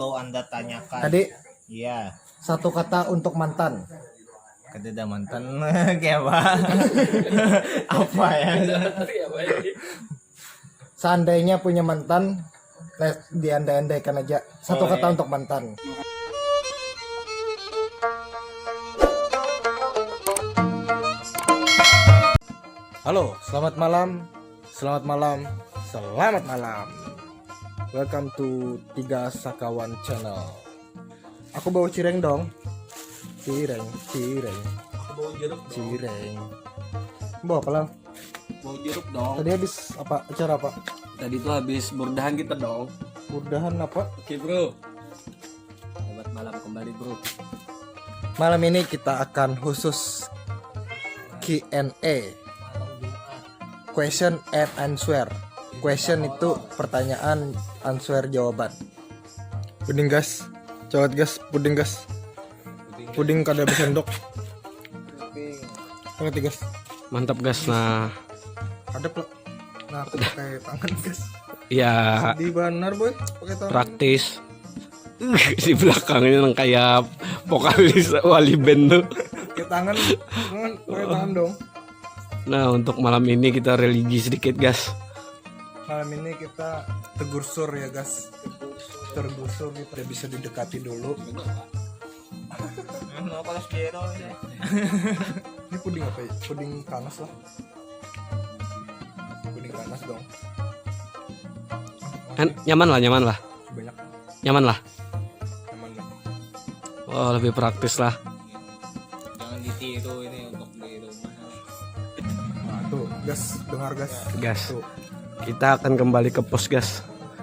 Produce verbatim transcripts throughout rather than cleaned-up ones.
Lo Anda tanyakan. Tadi Iya. Satu kata untuk mantan. Kadada mantan. Kayak apa? Apa ya? Seandainya punya mantan, les diandai-andaikan aja. Satu Oh, kata iya. Untuk mantan. Halo, selamat malam. Selamat malam. Selamat malam. Welcome to Tiga Sakawan Channel. Aku bawa cireng dong. Cireng, cireng, Aku bawa jeruk dong. Cireng. Bawa apa lah? Bawa jeruk dong. Tadi habis apa? Acara apa? Tadi tuh habis burdahan kita dong. Burdahan apa? Oke bro. Selamat malam kembali bro. Malam ini kita akan khusus Q and A. Question and answer. Question itu pertanyaan, answer jawaban. Puding gas. Cawat gas, puding gas. Puding kada bersendok. Ngerti gas. Mantap gas. Nah, Ada pula. Nah, aku pakai tangan gas. Ya, Di banar boy, pakai tangan. Praktis. Di belakangnya nang kayak vokalis Wali Band tuh. Pakai tangan, tangan, pakai tangan dong. Nah, untuk malam ini kita religi sedikit gas. Malam ini kita tegursur ya gas. Tergusur gitu, tidak bisa didekati dulu. Mau kalau sendiri aja. Ini puding apa ya? Puding panas lah. Puding panas dong. Kan nyaman lah, nyaman lah. Banyak, Nyaman lah. Nyaman lah. Oh, lebih praktis lah. Jangan ditiru ini untuk di rumah. Nah, tuh, gas, dengar gas. Gas. Tuh. Kita akan kembali ke pos gas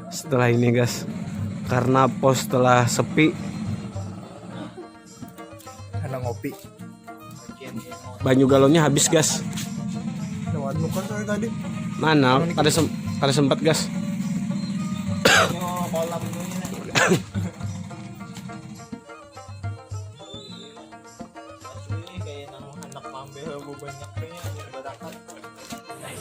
setelah ini gas. Karena pos telah sepi. Ada ngopi. Banyu galonnya habis gas. Nah, anu kan saya tadi. Mana? Kada sem- kada sempat gas. Oh, kolam dulu ini. Asli kayak nang anak mambe bu banyak kayaknya barakat. Nah,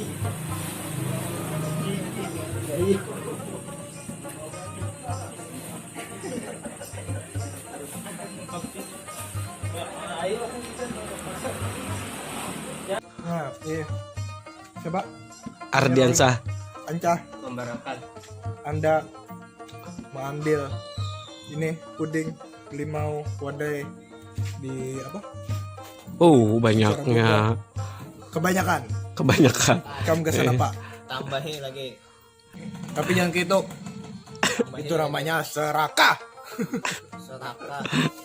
iya. Coba Ardiansah. Ancah, Membarakat. Anda mengambil ini puding, limau, wadai di apa? Oh, banyaknya. Kebanyakan. Kebanyakan. Kamu gak salah, Pak. Tambahi lagi. Tapi jangan gitu. Itu namanya serakah. Serakah.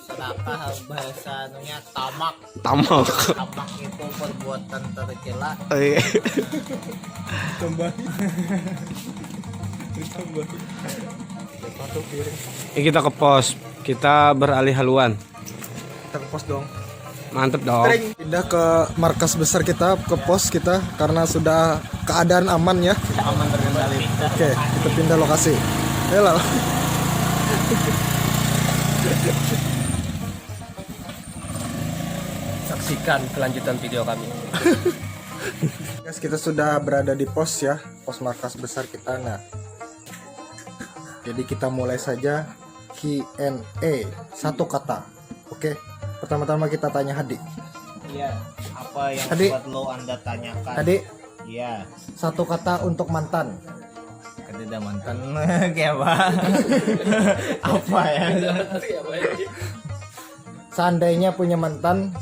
Serakah bahasa anunya tamak. Tamak. Tamak itu perbuatan tercela. Eh, Tambahi. Tambahi. Satu piring. Ini kita ke pos. Kita beralih haluan. Kita ke pos dong. Mantep dong. Pindah ke markas besar kita, ke pos kita, karena sudah keadaan aman ya. Aman terkendali. Oke, kita pindah lokasi. Ayolah. Saksikan kelanjutan video kami. Guys, kita sudah berada di pos ya, pos markas besar kita. Nah, jadi kita mulai saja Q and A, satu kata. Oke, pertama-tama kita tanya Hadi. Iya. Apa yang Tadi- buat lo Anda tanyakan? Hadi, Iya. Satu kata untuk mantan. Kadada mantan. Kayak apa? Apa ya? Seandainya punya mantan,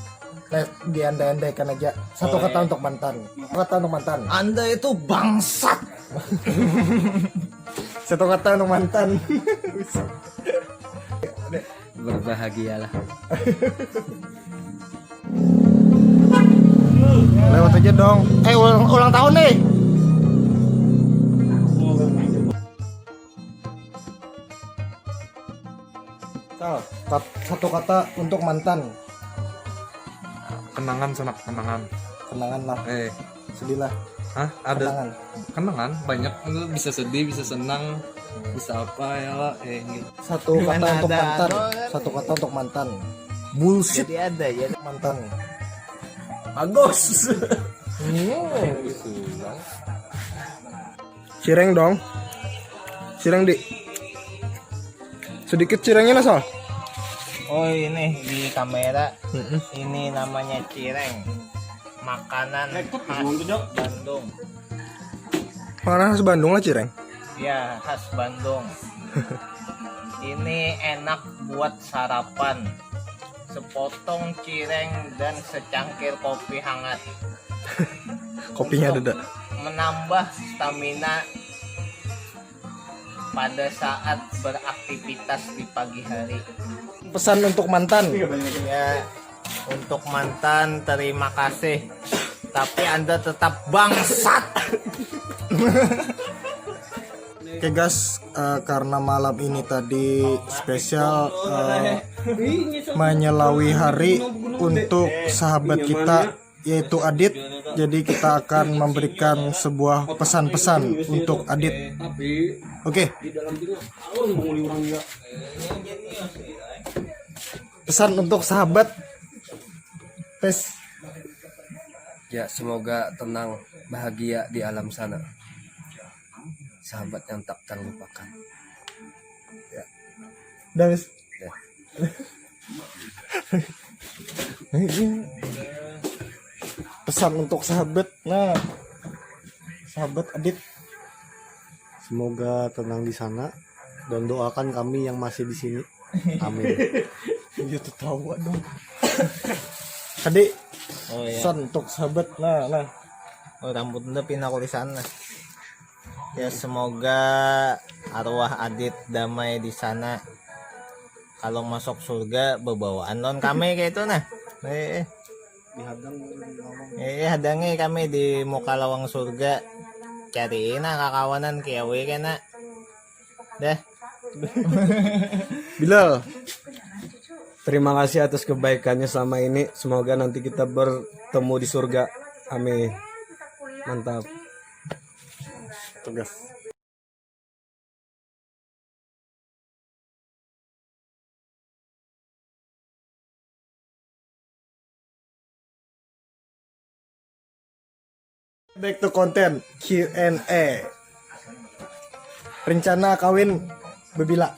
les diandai-andaikan aja. Satu Oh, kata iya. Untuk mantan. Satu kata untuk mantan. Anda itu bangsat. Satu kata untuk mantan. Berbahagialah. Lewat aja dong. Eh, ulang, ulang tahun nih. Sal, kat- satu kata untuk mantan. Kenangan, Sanak, kenangan. Kenangan lah. Eh, Sedih lah. Hah? Ada Kenangan. Kenangan banyak, itu bisa sedih, bisa senang, bisa apa ya lah. Eh, gitu. Satu kata untuk mantan. Satu kata untuk mantan. Bullshit. Jadi ada ya. Mantan. Bagus. Cireng dong. Cireng, Di. Sedikit cirengnya lah, Sal. Oh, ini di kamera. Mm-mm. Ini namanya cireng. Makanan khas Bandung. Makanan khas Bandung lah, cireng. Ya, khas Bandung. Ini enak buat sarapan. Sepotong cireng dan secangkir kopi hangat. Kopinya ada. Menambah stamina pada saat beraktivitas di pagi hari. Pesan untuk mantan. Ya, untuk mantan, terima kasih. Tapi Anda tetap bangsat. Oke guys, uh, karena malam ini tadi spesial uh, menyelawi hari untuk sahabat kita yaitu Adit. Jadi kita akan memberikan sebuah pesan-pesan untuk Adit. Oke. Okay. Pesan untuk sahabat. Tes. Ya, semoga tenang, bahagia di alam sana. Sahabat yang tak terlupakan. Ya. Dah, wis. Ya. Pesan untuk sahabat. Nah. Sahabat Adit. Semoga tenang di sana dan doakan kami yang masih di sini. Amin. Iya tuh tahu dong. Tadi oh, iya. Pesan untuk sahabat. Nah, nah. Oh, rambut udah pindah kulisan lah. Ya semoga arwah Adit damai di sana. Kalau masuk surga bebawaan lawan kami kayak itu nah. Eh, eh. Dihadang eh hadangi kami di muka lawang surga. Cari nah kakawanan kiawi kena. Dah. Bilal. Terima kasih atas kebaikannya selama ini. Semoga nanti kita bertemu di surga. Amin. Mantap. Tugas. Back to content Q and A. Rencana kawin bebila?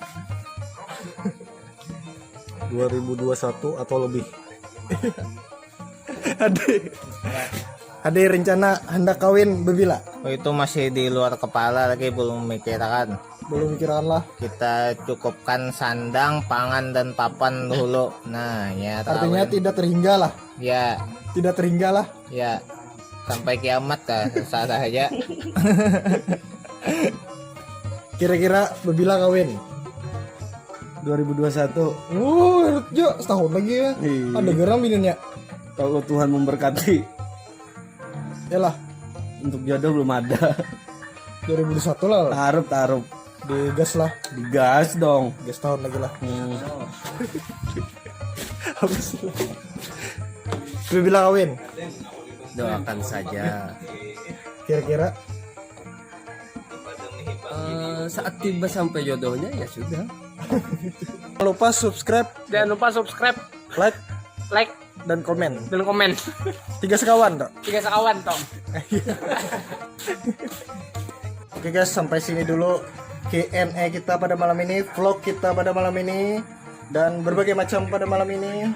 dua ribu dua puluh satu atau lebih. Ada. Ada rencana hendak kawin bebila? Oh, itu masih di luar kepala lagi, belum memikirkan. Belum pikirkan lah. Kita cukupkan sandang, pangan dan papan dulu. Nah, ya. Artinya tidak terhingga lah. Ya. Tidak terhingga lah. Ya. Sampai kiamat kah? Sah aja. Kira-kira bebila kawin? dua ribu dua puluh satu. Oh, jo, setahun lagi ya. Iya. Ada gerang bininya. Kalau Tuhan memberkati. Yalah. Untuk jodoh belum ada. dua ribu dua puluh satu lah. Tarup, tarup. Digas lah. Digas dong. Gas tahun lagi lah. Hmm. Habis. Bebila kawin. Doakan saja. Kira-kira uh, saat tiba sampai jodohnya ya sudah. Jangan lupa subscribe. Jangan lupa subscribe. Like. Like. Dan komen. Dan komen. Tiga sekawan toh. Tiga sekawan toh. Oke guys, sampai sini dulu Q and A kita pada malam ini, vlog kita pada malam ini, dan berbagai macam pada malam ini.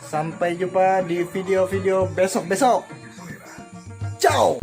Sampai jumpa di video-video besok-besok. Ciao.